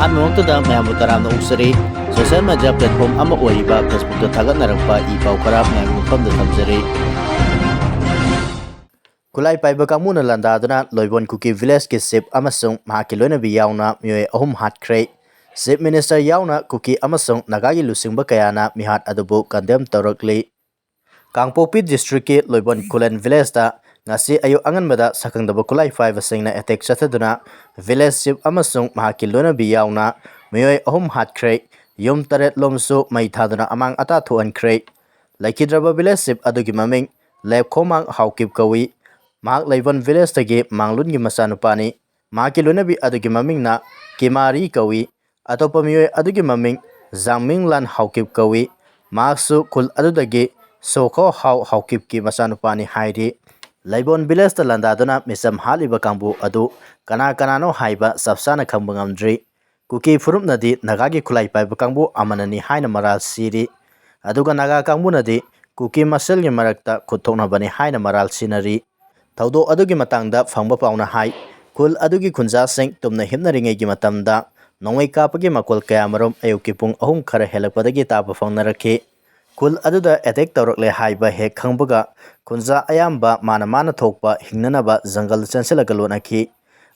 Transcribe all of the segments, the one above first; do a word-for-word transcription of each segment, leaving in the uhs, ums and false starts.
ꯑꯍꯥꯟꯕꯃꯛꯇꯗ ꯃꯌꯥꯝꯕꯨ ꯇꯔꯥꯝꯅ ꯑꯣꯛꯆꯔꯤ꯫ Social media platform ꯑꯃ ꯑꯣꯏꯔꯤꯕ Facebookꯇ ꯊꯥꯒꯠꯅꯔꯛꯄ ꯏ ꯄꯥꯎ ꯈꯔ ꯃꯌꯥꯝꯒꯤ ꯃꯐꯝꯗ ꯊꯝꯖꯔꯤ꯫ ꯈꯨꯠꯂꯥꯏ ꯄꯥꯏꯕ ꯀꯥꯡꯕꯨꯅ ꯂꯥꯟꯗꯥꯗꯨꯅ ꯂꯣꯏꯕꯣꯟ ꯀꯨꯀꯤ villageꯀꯤ chief ꯑꯃꯁꯨꯡ ꯃꯍꯥꯛꯀꯤ ꯂꯣꯏꯅꯕꯤ ꯌꯥꯎꯅ ꯃꯤꯑꯣꯏ ꯑꯍꯨꯝ ꯍꯥꯠꯈ꯭ꯔꯦ꯫ Chief Minister ꯌꯥꯎꯅ ꯀꯨꯀꯤ ꯑꯃꯁꯨꯡ ꯅꯥꯒꯥꯒꯤ ꯂꯨꯆꯤꯡꯕ ꯀꯌꯥꯅ ꯃꯤꯍꯥꯠ ꯑꯗꯨꯕꯨ condemn ꯇꯧꯔꯛꯂꯤ꯫ ꯀꯥꯡꯄꯣꯛꯄꯤ districtꯀꯤ ꯂꯣꯏꯕꯣꯟ ꯈꯨꯂꯦꯟ villageꯇ ꯉꯁꯤ ꯑꯌꯨꯛ ꯑꯉꯟꯕꯗ ꯁꯛꯈꯪꯗꯕ ꯈꯨꯠꯂꯥꯏ ꯄꯥꯏꯕꯁꯤꯡꯅ attack ꯆꯠꯊꯗꯨꯅ village chief ꯑꯃꯁꯨꯡ ꯃꯍꯥꯛꯀꯤ ꯂꯣꯏꯅꯕꯤ ꯌꯥꯎꯅ ꯃꯤꯑꯣꯏ ꯑꯍꯨꯝ ꯍꯥꯠꯈ꯭ꯔꯦ꯫ ꯌꯨꯝ ꯇꯔꯦꯠ ꯂꯣꯝꯁꯨ ꯃꯩ ꯊꯥꯗꯨꯅ ꯑꯃꯥꯡ ꯑꯇꯥ ꯊꯣꯛꯍꯟꯈ꯭ꯔꯦ꯫ ꯂꯩꯈꯤꯗ꯭ꯔꯕ village chief ꯑꯗꯨꯒꯤ ꯃꯃꯤꯡ ꯂꯦꯞꯈꯣꯃꯥꯡ ꯍꯥꯎꯀꯤꯞ ꯀꯧꯏ꯫ ꯃꯍꯥꯛ ꯂꯩꯕꯣꯟ villageꯇꯒꯤ ꯃꯥꯡꯂꯨꯟꯒꯤ ꯃꯆꯥꯅꯨꯄꯥꯅꯤ꯫ ꯃꯍꯥꯛꯀꯤ ꯂꯣꯏꯅꯕꯤ ꯑꯗꯨꯒꯤ ꯃꯃꯤꯡꯅ ꯀꯤꯃꯥꯔꯤ ꯀꯧꯏ꯫ ꯑꯇꯣꯞꯄ ꯃꯤꯑꯣꯏ ꯑꯗꯨꯒꯤ ꯃꯃꯤꯡ ꯖꯥꯡꯃꯤꯡꯂꯥꯟ ꯍꯥꯎꯀꯤꯞ ꯀꯧꯏ꯫ ꯃꯍꯥꯛꯁꯨ ꯈꯨꯜ ꯑꯗꯨꯗꯒꯤ ꯁꯣꯈꯣ ꯍꯥꯎ ꯍꯥꯎꯀꯤꯞꯀꯤ ꯃꯆꯥꯅꯨꯄꯥꯅꯤ ꯍꯥꯏꯔꯤ꯫ ꯂꯩꯕꯣꯟ villageꯇ ꯂꯥꯟꯗꯥꯗꯨꯅ ꯃꯤꯆꯝ ꯍꯥꯠꯂꯤꯕ ꯀꯥꯡꯕꯨ ꯑꯗꯨ ꯀꯅꯥ ꯀꯅꯥꯅꯣ ꯍꯥꯏꯕ ꯆꯞ ꯆꯥꯅ ꯈꯪꯕ ꯉꯝꯗ꯭ꯔꯤ꯫ ꯀꯨꯀꯤ ꯐꯨꯔꯨꯞꯅꯗꯤ ꯅꯥꯒꯥꯒꯤ ꯈꯨꯠꯂꯥꯏ ꯄꯥꯏꯕ ꯀꯥꯡꯕꯨ ꯑꯃꯅꯅꯤ ꯍꯥꯏꯅ ꯃꯔꯥꯜ ꯁꯤꯔꯤ꯫ ꯑꯗꯨꯒ ꯅꯥꯒꯥ ꯀꯥꯡꯕꯨꯅꯗꯤ ꯀꯨꯀꯤ ꯃꯁꯦꯜꯒꯤ ꯃꯔꯛꯇ ꯈꯨꯠ ꯊꯣꯛꯅꯕꯅꯤ ꯍꯥꯏꯅ ꯃꯔꯥꯜ ꯁꯤꯅꯔꯤ꯫ ꯊꯧꯗꯣꯛ ꯑꯗꯨꯒꯤ ꯃꯇꯥꯡꯗ ꯐꯪꯕ ꯄꯥꯎꯅ ꯍꯥꯏ, ꯈꯨꯜ ꯑꯗꯨꯒꯤ ꯈꯨꯟꯖꯥꯁꯤꯡ ꯇꯨꯝꯅ ꯍꯤꯞꯅꯔꯤꯉꯩꯒꯤ ꯃꯇꯝꯗ ꯅꯣꯡꯃꯩ ꯀꯥꯞꯄꯒꯤ ꯃꯈꯣꯜ ꯀꯌꯥꯃꯔꯨꯝ ꯑꯌꯨꯛꯀꯤ ꯄꯨꯡ ꯑꯍꯨꯝ ꯈꯔ ꯍꯦꯜꯂꯛꯄꯗꯒꯤ ꯇꯥꯕ ꯐꯪꯅꯔꯛꯈꯤ꯫ ꯈꯨꯜ ꯑꯗꯨꯗ attack ꯇꯧꯔꯛꯂꯦ ꯍꯥꯏꯕ ꯍꯦꯛ ꯈꯪꯕꯒ ꯈꯨꯟꯖꯥ ꯑꯌꯥꯝꯕ ꯃꯥꯅ ꯃꯥꯅ ꯊꯣꯛꯄ ꯍꯤꯡꯅꯅꯕ ꯖꯪꯒꯜ ꯆꯦꯟꯁꯤꯜꯂꯒ ꯂꯣꯠꯅꯈꯤ꯫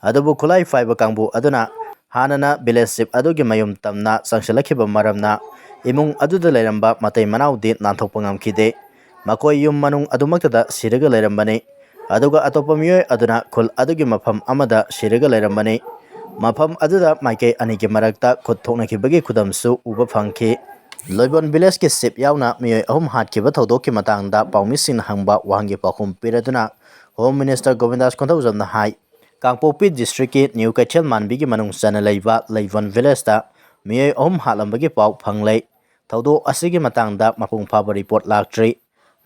ꯑꯗꯨꯕꯨ ꯈꯨꯠꯂꯥꯏ ꯄꯥꯏꯕ ꯀꯥꯡꯕꯨ ꯑꯗꯨꯅ ꯍꯥꯟꯅꯅ village chief ꯑꯗꯨꯒꯤ ꯃꯌꯨꯝ ꯇꯝꯅ ꯆꯪꯁꯤꯜꯂꯛꯈꯤꯕ ꯃꯔꯝꯅ ꯏꯃꯨꯡ ꯑꯗꯨꯗ ꯂꯩꯔꯝꯕ ꯃꯇꯩ ꯃꯅꯥꯎꯗꯤ ꯅꯥꯟꯊꯣꯛꯄ ꯉꯝꯈꯤꯗꯦ꯫ ꯃꯈꯣꯏ ꯌꯨꯝ ꯃꯅꯨꯡ ꯑꯗꯨꯃꯛꯇꯗ ꯁꯤꯔꯒ ꯂꯩꯔꯝꯕꯅꯤ꯫ ꯑꯗꯨꯒ ꯑꯇꯣꯞꯄ ꯃꯤꯑꯣꯏ ꯑꯗꯨꯅ ꯈꯨꯜ ꯑꯗꯨꯒꯤ ꯃꯐꯝ ꯑꯃꯗ ꯁꯤꯔꯒ ꯂꯩꯔꯝꯕꯅꯤ꯫ ꯃꯐꯝ ꯑꯗꯨꯗ ꯃꯥꯏꯀꯩ ꯑꯅꯤꯒꯤ ꯃꯔꯛꯇ ꯈꯨꯠ ꯊꯣꯛꯅꯈꯤꯕꯒꯤ ꯈꯨꯗꯝꯁꯨ ꯎꯕ ꯐꯪꯈꯤ꯫ ꯂꯣꯏꯕꯣꯟ villageꯀꯤ chief ꯌꯥꯎꯅ ꯃꯤꯑꯣꯏ ꯑꯍꯨꯝ ꯍꯥꯠꯈꯤꯕ ꯊꯧꯗꯣꯛꯀꯤ ꯃꯇꯥꯡꯗ ꯄꯥꯎꯃꯤꯁꯤꯡꯅ ꯍꯪꯕ ꯋꯥꯍꯪꯒꯤ ꯄꯥꯎꯈꯨꯝ ꯄꯤꯔꯗꯨꯅ Home Minister ꯒꯣꯕꯤꯟꯗꯥꯁ ꯀꯣꯟꯊꯧꯖꯝꯅ ꯍꯥꯏ, ꯀꯥꯡꯄꯣꯛꯄꯤ districtꯀꯤ ꯅ꯭ꯌꯨ ꯀꯩꯊꯦꯜ ꯃꯥꯟꯕꯤꯒꯤ ꯃꯅꯨꯡ ꯆꯟꯅ ꯂꯩꯕ ꯂꯩꯕꯣꯟ villageꯇ ꯃꯤꯑꯣꯏ ꯑꯍꯨꯝ ꯍꯥꯠꯂꯝꯕꯒꯤ ꯄꯥꯎ ꯐꯪꯂꯦ꯫ ꯊꯧꯗꯣꯛ ꯑꯁꯤꯒꯤ ꯃꯇꯥꯡꯗ ꯃꯄꯨꯡ ꯐꯥꯕ report ꯂꯥꯛꯇ꯭ꯔꯤ꯫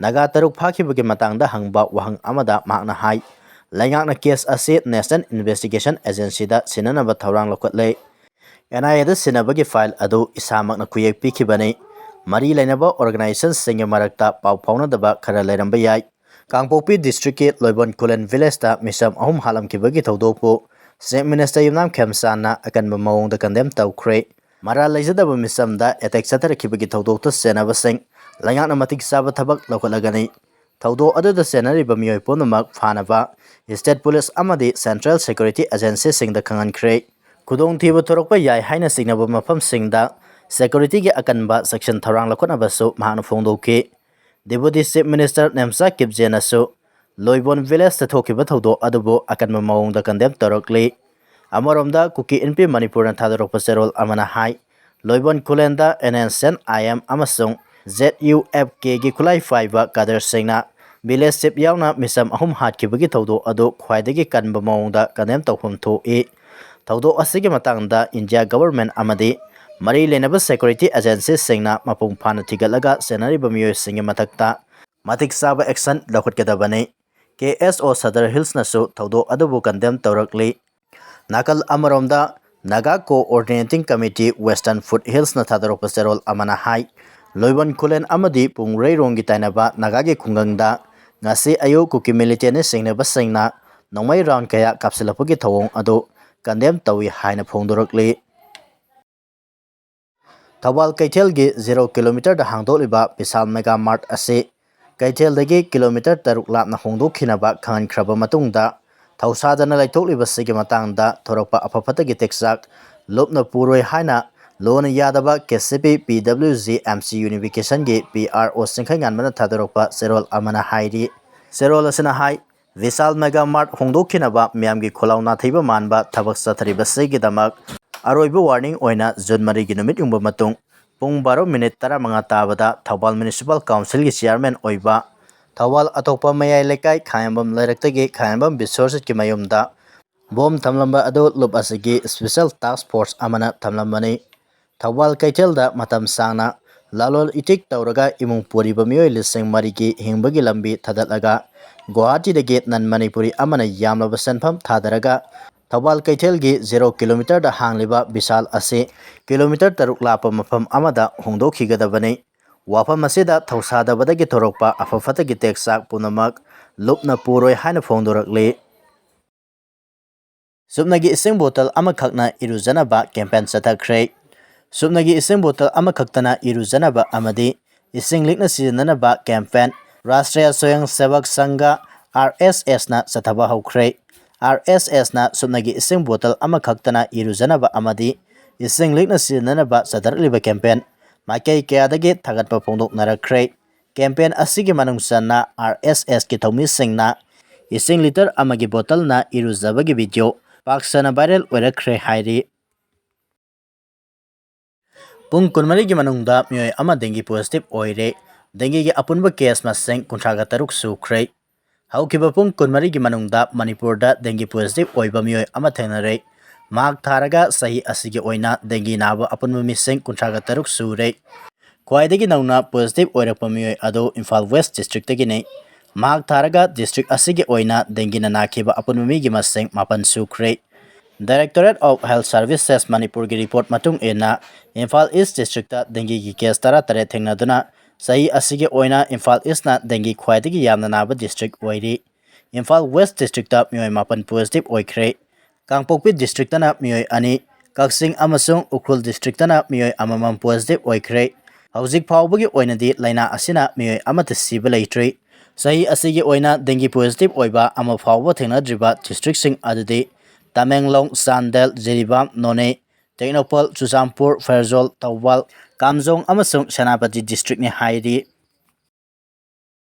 ꯅꯥꯒꯥ ꯇꯔꯨꯛ ꯐꯥꯈꯤꯕꯒꯤ ꯃꯇꯥꯡꯗ ꯍꯪꯕ ꯋꯥꯍꯪ ꯑꯃꯗ ꯃꯍꯥꯛꯅ ꯍꯥꯏ, ꯂꯩꯉꯥꯛꯅ case ꯑꯁꯤ National Investigation Agencyꯗ ꯁꯤꯟꯅꯅꯕ ꯊꯧꯔꯥꯡ ꯂꯧꯈꯠꯂꯦ꯫ NIAꯗ ꯁꯤꯟꯅꯕꯒꯤ file ꯑꯗꯨ ꯏꯁꯥꯃꯛꯅ ꯈꯨꯌꯦꯛ ꯄꯤꯈꯤꯕꯅꯤ꯫ ꯃꯔꯤ ꯂꯩꯅꯕ organizationꯁꯤꯡꯒꯤ ꯃꯔꯛꯇ ꯄꯥꯎ ꯐꯥꯎꯅꯗꯕ ꯈꯔ ꯂꯩꯔꯝꯕ ꯌꯥꯏ꯫ ꯀꯥꯡꯄꯣꯛꯄꯤ districtꯀꯤ ꯂꯣꯏꯕꯣꯟ ꯈꯨꯂꯦꯟ villageꯇ ꯃꯤꯆꯝ ꯑꯍꯨꯝ ꯍꯥꯠꯂꯝꯈꯤꯕꯒꯤ ꯊꯧꯗꯣꯛꯄꯨ Chief Minister ꯌꯨꯝꯅꯥꯝ ꯈꯦꯝꯆꯥꯟꯅ ꯑꯀꯟꯕ ꯃꯑꯣꯡꯗ condemn ꯇꯧꯈ꯭ꯔꯦ꯫ ꯃꯔꯥꯜ ꯂꯩꯖꯗꯕ ꯃꯤꯆꯝꯗ attack ꯆꯠꯊꯔꯛꯈꯤꯕꯒꯤ ꯊꯧꯗꯣꯛꯇ ꯆꯦꯟꯅꯕꯁꯤꯡ ꯂꯩꯉꯥꯛꯅ ꯃꯇꯤꯛ ꯆꯥꯕ ꯊꯕꯛ ꯂꯧꯈꯠꯂꯒꯅꯤ꯫ ꯊꯧꯗꯣꯛ ꯑꯗꯨꯗ ꯆꯦꯟꯅꯔꯤꯕ ꯃꯤꯑꯣꯏ ꯄꯨꯝꯅꯃꯛ ꯐꯥꯅꯕ state police ꯑꯃꯗꯤ central security agencyꯁꯤꯡꯗ ꯈꯪꯍꯟꯈ꯭ꯔꯦ꯫ ꯈꯨꯗꯣꯡꯊꯤꯕ ꯊꯣꯔꯛꯄ ꯌꯥꯏ ꯍꯥꯏꯅ ꯆꯤꯡꯅꯕ ꯃꯐꯝꯁꯤꯡꯗ securityꯒꯤ ꯑꯀꯟꯕ ꯆꯦꯛꯁꯤꯟ ꯊꯧꯔꯥꯡ ꯂꯧꯈꯠꯅꯕꯁꯨ ꯃꯍꯥꯛꯅ ꯐꯣꯡꯗꯣꯛꯈꯤ꯫ Deputy Chief Minister ꯅꯦꯝꯆꯥ ꯀꯤꯞꯖꯦꯅꯁꯨ ꯂꯣꯏꯕꯣꯟ villageꯇ ꯊꯣꯛꯈꯤꯕ ꯊꯧꯗꯣꯛ ꯑꯗꯨꯕꯨ ꯑꯀꯟꯕ ꯃꯑꯣꯡꯗ condemn ꯇꯧꯔꯛꯂꯤ꯫ ꯑꯃꯔꯣꯝꯗ ꯀꯨꯀꯤ ꯏꯟꯄꯤ ꯃꯅꯤꯄꯨꯔꯅ ꯊꯥꯗꯣꯔꯛꯄ ꯆꯦꯔꯣꯜ ꯑꯃꯅ ꯍꯥꯏ, ꯂꯣꯏꯕꯣꯟ ꯈꯨꯂꯦꯟꯗ NSCN-IM ꯑꯃꯁꯨꯡ ZUFKꯒꯤ ꯈꯨꯠꯂꯥꯏ ꯄꯥꯏꯕ cadreꯁꯤꯡꯅ village chief ꯌꯥꯎꯅ ꯃꯤꯆꯝ ꯑꯍꯨꯝ ꯍꯥꯠꯈꯤꯕꯒꯤ ꯊꯧꯗꯣꯛ ꯑꯗꯨ ꯈ꯭ꯋꯥꯏꯗꯒꯤ ꯀꯟꯕ ꯃꯑꯣꯡꯗ condemn ꯇꯧꯐꯝ ꯊꯣꯛꯏ꯫ ꯊꯧꯗꯣꯛ ꯑꯁꯤꯒꯤ ꯃꯇꯥꯡꯗ India government ꯑꯃꯗꯤ ꯃꯔꯤ ꯂꯩꯅꯕ security agencyꯁꯤꯡꯅ ꯃꯄꯨꯡ ꯐꯥꯅ ꯊꯤꯒꯠꯂꯒ ꯆꯦꯟꯅꯔꯤꯕ ꯃꯤꯑꯣꯏꯁꯤꯡꯒꯤ ꯃꯊꯛꯇ ꯃꯇꯤꯛ ꯆꯥꯕ action ꯂꯧꯈꯠꯀꯗꯕꯅꯤ꯫ KSO Sadar Hillsꯅꯁꯨ ꯊꯧꯗꯣꯛ ꯑꯗꯨꯕꯨ condemn ꯇꯧꯔꯛꯂꯤ꯫ ꯅꯥꯀꯜ ꯑꯃꯔꯣꯝꯗ Naga Coordinating Committee Western Foothillsꯅ ꯊꯥꯗꯣꯔꯛꯄ ꯆꯦꯔꯣꯜ ꯑꯃꯅ ꯍꯥꯏ, ꯂꯣꯏꯕꯟ ꯈꯨꯂꯦꯟ ꯑꯃꯗꯤ ꯄꯨꯡꯔꯩꯔꯣꯡꯒꯤ ꯇꯥꯏꯅꯕ ꯅꯥꯒꯥꯒꯤ ꯈꯨꯡꯒꯪꯗ ꯉꯁꯤ ꯑꯌꯨꯛ ꯀꯨꯀꯤ militantꯅ ꯆꯤꯡꯅꯕꯁꯤꯡꯅ ꯅꯣꯡꯃꯩ round ꯀꯌꯥ ꯀꯥꯞꯁꯤꯜꯂꯛꯄꯒꯤ ꯊꯧꯑꯣꯡ ꯑꯗꯨ condemn ꯇꯧꯏ ꯍꯥꯏꯅ ꯐꯣꯡꯗꯣꯔꯛꯂꯤ꯫ ꯊꯧꯕꯥꯜ ꯀꯩꯊꯦꯜꯒꯤ zero kilometerꯗ ꯍꯥꯡꯗꯣꯛꯂꯤꯕ ꯕꯤꯁꯥꯜ Mega Mart ꯑꯁꯤ ꯀꯩꯊꯦꯜꯗꯒꯤ kilometer ꯇꯔꯨꯛ ꯂꯥꯞꯅ ꯍꯣꯡꯗꯣꯛꯈꯤꯅꯕ ꯈꯪꯍꯟꯈ꯭ꯔꯕ ꯃꯇꯨꯡꯗ, ꯊꯧꯁꯥꯗꯅ ꯂꯩꯊꯣꯛꯂꯤꯕꯁꯤꯒꯤ ꯃꯇꯥꯡꯗ ꯊꯣꯔꯛꯄ ꯑꯐ ꯐꯠꯇꯒꯤ ꯇꯦꯛꯆꯥꯛ ꯂꯨꯞꯅ ꯄꯨꯔꯣꯏ ꯍꯥꯏꯅ ꯂꯣꯅ ꯌꯥꯗꯕ KCP PWG MC Unificationꯒꯤ PRO ꯆꯤꯡꯈꯩꯉꯥꯟꯕꯅ ꯊꯥꯗꯣꯔꯛꯄ ꯆꯦꯔꯣꯜ ꯑꯃꯅ ꯍꯥꯏꯔꯤ꯫ ꯆꯦꯔꯣꯜ ꯑꯁꯤꯅ ꯍꯥꯏ, ꯕꯤꯁꯥꯜ Mega Mart ꯍꯣꯡꯗꯣꯛꯈꯤꯅꯕ ꯃꯤꯌꯥꯝꯒꯤ ꯈꯣꯜꯂꯥꯎ ꯅꯥꯊꯩꯕ ꯃꯥꯟꯕ ꯊꯕꯛ ꯆꯠꯊꯔꯤꯕꯁꯤꯒꯤꯗꯃꯛ ꯑꯔꯣꯏꯕ warning ꯑꯣꯏꯅ June ꯃꯔꯤꯒꯤ ꯅꯨꯃꯤꯠ ꯌꯨꯡꯕ ꯃꯇꯨꯡ ꯄꯨꯡ ꯕꯥꯔꯣ minute ꯇꯔꯥꯃꯉꯥ ꯇꯥꯕꯗ ꯊꯧꯕꯥꯜ Municipal Councilꯒꯤ chairman ꯑꯣꯏꯕ ꯊꯧꯕꯥꯜ ꯑꯇꯣꯞꯄ ꯃꯌꯥꯏ ꯂꯩꯀꯥꯏ ꯈꯥꯉꯦꯝꯕꯝ ꯂꯩꯔꯛꯇꯒꯤ ꯈꯥꯉꯦꯝꯕꯝ ꯕꯤꯁ꯭ꯋꯖꯤꯠꯀꯤ ꯃꯌꯨꯝꯗ bomb ꯊꯝꯂꯝꯕ ꯑꯗꯨ ꯂꯨꯞ ꯑꯁꯤꯒꯤ special task force ꯑꯃꯅ ꯊꯝꯂꯝꯕꯅꯤ꯫ ꯊꯧꯕꯥꯜ ꯀꯩꯊꯦꯜꯗ ꯃꯇꯝ ꯁꯥꯡꯅ ꯂꯂꯣꯜ ꯏꯇꯤꯛ ꯇꯧꯔꯒ ꯏꯃꯨꯡ ꯄꯨꯔꯤꯕ ꯃꯤꯑꯣꯏ ꯂꯤꯁꯤꯡ ꯃꯔꯤꯒꯤ ꯍꯤꯡꯕꯒꯤ ꯂꯝꯕꯤ ꯊꯥꯗꯠꯂꯒ ꯒꯨꯋꯥꯍꯥꯇꯤꯗꯒꯤ non Manipuri ꯑꯃꯅ ꯌꯥꯝꯂꯕ ꯁꯦꯟꯐꯝ ꯊꯥꯗꯔꯒ ꯊꯧꯕꯥꯜ ꯀꯩꯊꯦꯜꯒꯤ zero kilometerꯗ ꯍꯥꯡꯂꯤꯕ ꯕꯤꯁꯥꯜ ꯑꯁꯤ kilometer ꯇꯔꯨꯛ ꯂꯥꯞꯄ ꯃꯐꯝ ꯑꯃꯗ ꯍꯣꯡꯗꯣꯛꯈꯤꯒꯗꯕꯅꯤ꯫ ꯋꯥꯐꯝ ꯑꯁꯤꯗ ꯊꯧꯁꯥꯗꯕꯗꯒꯤ ꯊꯣꯔꯛꯄ ꯑꯐ ꯐꯠꯇꯒꯤ ꯇꯦꯛꯆꯥꯛ ꯄꯨꯝꯅꯃꯛ ꯂꯨꯞꯅ ꯄꯨꯔꯣꯏ ꯍꯥꯏꯅ ꯐꯣꯡꯗꯣꯔꯛꯂꯤ꯫ ꯆꯨꯞꯅꯒꯤ ꯏꯁꯤꯡ ꯕꯣꯇꯜ ꯑꯃꯈꯛꯅ ꯏꯔꯨꯖꯅꯕ ꯀꯦꯝꯄꯦꯟ ꯆꯠꯊꯈ꯭ꯔꯦ꯫ ꯆꯨꯞꯅꯒꯤ ꯏꯁꯤꯡ ꯕꯣꯇꯜ ꯑꯃꯈꯛꯇꯅ ꯏꯔꯨꯖꯅꯕ ꯑꯃꯗꯤ ꯏꯁꯤꯡ ꯂꯤꯛꯅ ꯁꯤꯖꯤꯟꯅꯅꯕ ꯀꯦꯝꯄꯦꯟ ꯔꯥꯁꯇ꯭ꯔꯤꯌꯥ ꯁ꯭ꯋꯌꯪ ꯁꯦꯕꯛ ꯁꯪꯘ, RSSꯅ ꯆꯠꯊꯕ ꯍꯧꯈ꯭ꯔꯦ꯫ RSSꯅ ꯆꯨꯞꯅꯒꯤ ꯏꯁꯤꯡ ꯕꯣꯇꯜ ꯑꯃꯈꯛꯇꯅ ꯏꯔꯨꯖꯅꯕ ꯑꯃꯗꯤ ꯏꯁꯤꯡ ꯂꯤꯛꯅ ꯁꯤꯖꯤꯟꯅꯅꯕ ꯆꯠꯊꯔꯛꯂꯤꯕ ꯀꯦꯝꯄꯦꯟ ꯃꯥꯏꯀꯩ ꯀꯌꯥꯗꯒꯤ ꯊꯥꯒꯠꯄ ꯐꯣꯡꯗꯣꯛꯅꯔꯛꯈ꯭ꯔꯦ꯫ ꯀꯦꯝꯄꯦꯟ ꯑꯁꯤꯒꯤ ꯃꯅꯨꯡ ꯆꯟꯅ RSSꯀꯤ ꯊꯧꯃꯤꯁꯤꯡꯅ ꯏꯁꯤꯡ ꯂꯤꯇꯔ ꯑꯃꯒꯤ ꯕꯣꯇꯜꯅ ꯏꯔꯨꯖꯕꯒꯤ ꯚꯤꯗꯤꯑꯣ ꯄꯥꯛ ꯁꯟꯅ ꯚꯥꯏꯔꯦꯜ ꯑꯣꯏꯔꯛꯈ꯭ꯔꯦ ꯍꯥꯏꯔꯤ꯫ ꯄꯨꯡ ꯀꯨꯟꯃꯔꯤꯒꯤ ꯃꯅꯨꯡꯗ ꯃꯤꯑꯣꯏ ꯑꯃ ꯗꯦꯡꯒꯤ ꯄꯣꯖꯤꯇꯤꯚ ꯑꯣꯏꯔꯦ꯫ ꯗꯦꯡꯒꯤꯒꯤ ꯑꯄꯨꯟꯕ ꯀꯦꯁ ꯃꯁꯤꯡ ꯀꯨꯟꯊ꯭ꯔꯥꯒ ꯇꯔꯨꯛ ꯁꯨꯈ꯭ꯔꯦ꯫ ꯍꯧꯈꯤꯕ ꯄꯨꯡ ꯀꯨꯟꯃꯔꯤꯒꯤ ꯃꯅꯨꯡꯗ ꯃꯅꯤꯄꯨꯔꯗ ꯗꯦꯡꯒꯤ ꯄꯣꯖꯤꯇꯤꯚ ꯑꯣꯏꯕ ꯃꯤꯑꯣꯏ ꯑꯃ ꯊꯦꯡꯅꯔꯦ꯫ ꯃꯍꯥꯛ ꯊꯥꯔꯒ ꯆꯍꯤ ꯑꯁꯤꯒꯤ ꯑꯣꯏꯅ ꯗꯦꯡꯒꯤ ꯅꯥꯕ ꯑꯄꯨꯟꯕ ꯃꯤꯁꯤꯡ ꯀꯨꯟꯊ꯭ꯔꯥꯒ ꯇꯔꯨꯛ ꯁꯨꯔꯦ꯫ ꯈ꯭ꯋꯥꯏꯗꯒꯤ ꯅꯧꯅ ꯄꯣꯖꯤꯇꯤꯚ ꯑꯣꯏꯔꯛꯄ ꯃꯤꯑꯣꯏ ꯑꯗꯨ ꯏꯝꯐꯥꯜ ꯋꯦꯁ ꯗꯤꯁꯇ꯭ꯔꯤꯛꯇꯒꯤꯅꯤ꯫ ꯃꯍꯥꯛ ꯊꯥꯔꯒ ꯗꯤꯁꯇ꯭ꯔꯤꯛ ꯑꯁꯤꯒꯤ ꯑꯣꯏꯅ ꯗꯦꯡꯒꯤꯅ ꯅꯥꯈꯤꯕ ꯑꯄꯨꯟꯕ ꯃꯤꯒꯤ ꯃꯁꯤꯡ ꯃꯥꯄꯟ ꯁꯨꯈ꯭ꯔꯦ꯫ Directorate of Health Services ꯃꯅꯤꯄꯨꯔꯒꯤ ꯔꯤꯄꯣꯔꯠ ꯃꯇꯨꯡ ꯏꯟꯅ, ꯏꯝꯐꯥꯜ ꯏꯁ ꯗꯤꯁꯇ꯭ꯔꯤꯛꯇ ꯗꯦꯡꯒꯤꯒꯤ ꯀꯦꯁ ꯇꯔꯥꯇꯔꯦꯠ ꯊꯦꯡꯅꯗꯨꯅ ꯆꯍꯤ ꯑꯁꯤꯒꯤ ꯑꯣꯏꯅ ꯏꯝꯐꯥꯜ ꯏꯁꯅ ꯗꯦꯡꯒꯤ ꯈ꯭ꯋꯥꯏꯗꯒꯤ ꯌꯥꯝꯅ ꯅꯥꯕ ꯗꯤꯁꯇ꯭ꯔꯤꯛ ꯑꯣꯏꯔꯤ꯫ ꯏꯝꯐꯥꯜ ꯋꯦꯁ ꯗꯤꯁꯇ꯭ꯔꯤꯛꯇ ꯃꯤꯑꯣꯏ ꯃꯥꯄꯟ ꯄꯣꯖꯤꯇꯤꯚ ꯑꯣꯏꯈ꯭ꯔꯦ꯫ ꯀꯥꯡꯄꯣꯛꯄꯤ ꯗꯤꯁꯇ꯭ꯔꯤꯛꯇꯅ ꯃꯤꯑꯣꯏ ꯑꯅꯤ, ꯀꯛꯆꯤꯡ ꯑꯃꯁꯨꯡ ꯎꯈ꯭ꯔꯨꯜ ꯗꯤꯁꯇ꯭ꯔꯤꯛꯇꯅ ꯃꯤꯑꯣꯏ ꯑꯃꯃꯝ ꯄꯣꯖꯤꯇꯤꯚ ꯑꯣꯏꯈ꯭ꯔꯦ꯫ ꯍꯧꯖꯤꯛ ꯐꯥꯎꯕꯒꯤ ꯑꯣꯏꯅꯗꯤ ꯂꯥꯏꯅꯥ ꯑꯁꯤꯅ ꯃꯤꯑꯣꯏ ꯑꯃꯠꯇ ꯁꯤꯕ ꯂꯩꯇ꯭ꯔꯤ꯫ ꯆꯍꯤ ꯑꯁꯤꯒꯤ ꯑꯣꯏꯅ ꯗꯦꯡꯒꯤ ꯄꯣꯖꯤꯇꯤꯚ ꯑꯣꯏꯕ ꯑꯃ ꯐꯥꯎꯕ ꯊꯦꯡꯅꯗ꯭ꯔꯤꯕ ꯗꯤꯁꯇ꯭ꯔꯤꯛꯁꯤꯡ ꯑꯗꯨꯗꯤ ꯇꯃꯦꯡꯂꯣꯡ, ꯆꯥꯟꯗꯦꯜ, ꯖꯤꯔꯤꯕꯥꯝ, ꯅꯣꯅꯦ, ꯇꯦꯡꯅꯧꯄꯜ, ꯆꯨꯔꯆꯥꯟꯄꯨꯔ, ꯐꯦꯔꯖꯣꯜ, ꯊꯧꯕꯥꯜ, ꯀꯥꯝꯖꯣꯡ ꯑꯃꯁꯨꯡ ꯁꯦꯅꯥꯄꯇꯤ ꯗꯤꯁꯇ꯭ꯔꯤꯛꯅꯤ ꯍꯥꯏꯔꯤ꯫